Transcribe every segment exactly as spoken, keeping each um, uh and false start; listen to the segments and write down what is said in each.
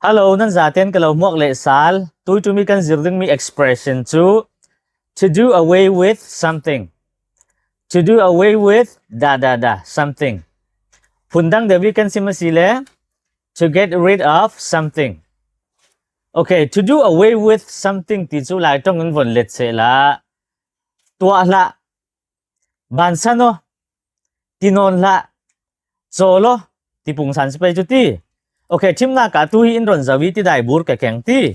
Hello, nan zaten ka lo hmuak leh sal. Tuitumi kan zir ding mi expression chu to do away with something. To do away with da da da something. Hun dang deu hi kan sim a si le to get rid of something. Okay, to do away with something ti chu lai ṭawngin von let se la. Tuah hlak, bansan naw, ti nawn hlak, chawl naw, ti pung san si pei chu ti. Okay, thimna ka tu hi in rawn zo hi tidai bur ka keng ti.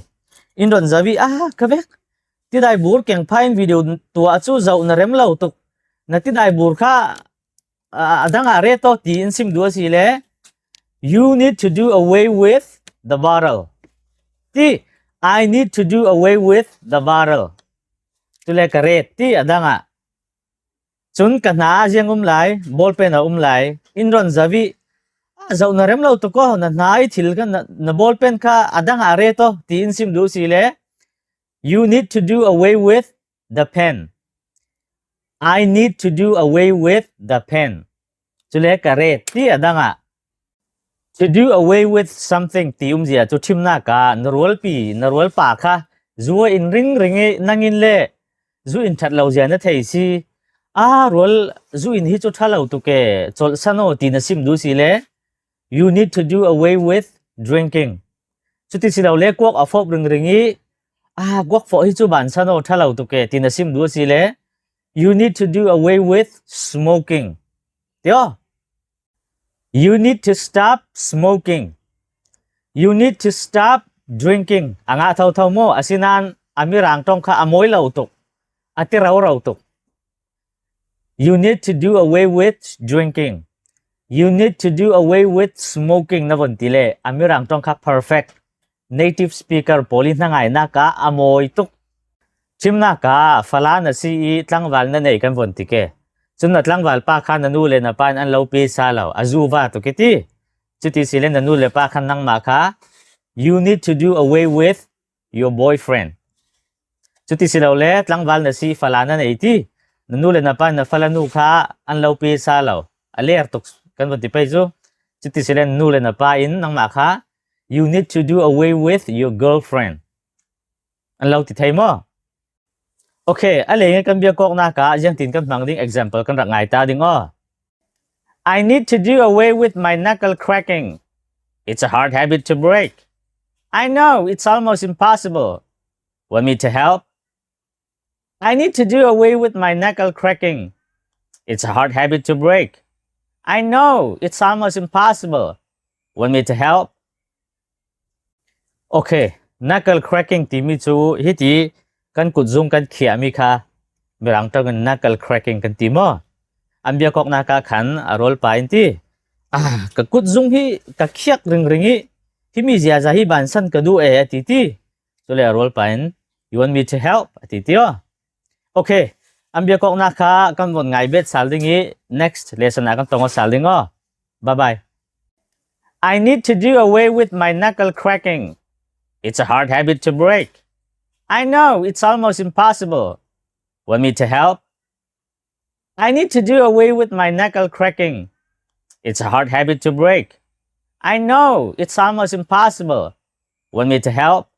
In rawn zo hi, a, ka vek. Tidai bur keng pha in video tuah chu zo na rem lo tuk. Na tidai bur kha, a, a dang a re to ti in sim duh a si le. You need to do away with the bottle. Ti, I need to do away with the bottle. Chu le ka re ti a dang a. Chun ka hna a ziang um lai, ball pen a um lai, in rawn zo hi, a, zo na rem lo tuk aw, na hna hi thil kha na, na ball pen kha a dang a re to, ti in sim duh si le. You need to do away with the pen. I need to do away with the pen. Chu le ka re ti a dang a. To do away with something ti umzia chu thimna ka na rualpi, na rualpa kha zu a in ring ring e, nangin le zu in that lo zia na thei si. A, rual zu in hi chu ṭha lo tuk e, chawlh sa naw ti na sim duh si le. You need to do away with drinking. Chuti si lo le kuak a fawp ring ring hi, a, kuak fawp hi chu bansan naw ṭha lo tuk e ti na sim duh si le. You need to do away with smoking. Ti aw. You need to stop smoking. You need to stop drinking. A ngah tho tho maw, a sinan a mi rang ṭawng kha a mawi lo tuk. A ti ro ro tuk. You need to do away with drinking. You need to do away with smoking na von ti le, a mi rang ṭawng kha perfect native speaker pawl hi hna ngaina ka a mawi tuk. Thimna ka, fala na si i tlangval na nei kan von ti ke. Chun na tlangval pa kha na nu le na pa in an lo pe sa lo, a zu va tuk i ti. Chuti si le na nu le pa khan nangma kha, you need to do away with your boyfriend. Chuti si lo le, tlangval na si fala na nei ti. Na nu le na pa in na fala nu kha an lo pe sa lo, a ler tuk kan von ti pei chu. Chuti si le na nu le na pa in nangma kha, you need to do away with your girlfriend. An lo ti thei maw? Okay, a leng kan biak kawkna ka ziang tin kan hmang ding example kan rak ngai ta ding aw. I need to do away with my knuckle cracking. It's a hard habit to break. I know, it's almost impossible. Want me to help? I need to do away with my knuckle cracking. It's a hard habit to break. I know, it's almost impossible. Want me to help? Okay, knuckle cracking ti mi chu hi ti kan kut zung kan khiah mi kha mi rang ṭawngin knuckle cracking kan ti maw? An biak kawkna ka khan a rualpa in ti, a, ka kut zung hi ka khiak ring ring i, hi mi zia za hi bansan ka duh e a ti ti. Chu le a rualpa in, you want me to help? A ti ti aw. Okay, an biak kawkna kha kan von ngai bet sal ding i, next lesson a kan ṭawng sal ding aw. Bye bye. I need to do away with my knuckle cracking. It's a hard habit to break. I know, it's almost impossible. Want me to help? I need to do away with my knuckle cracking. It's a hard habit to break. I know, it's almost impossible. Want me to help?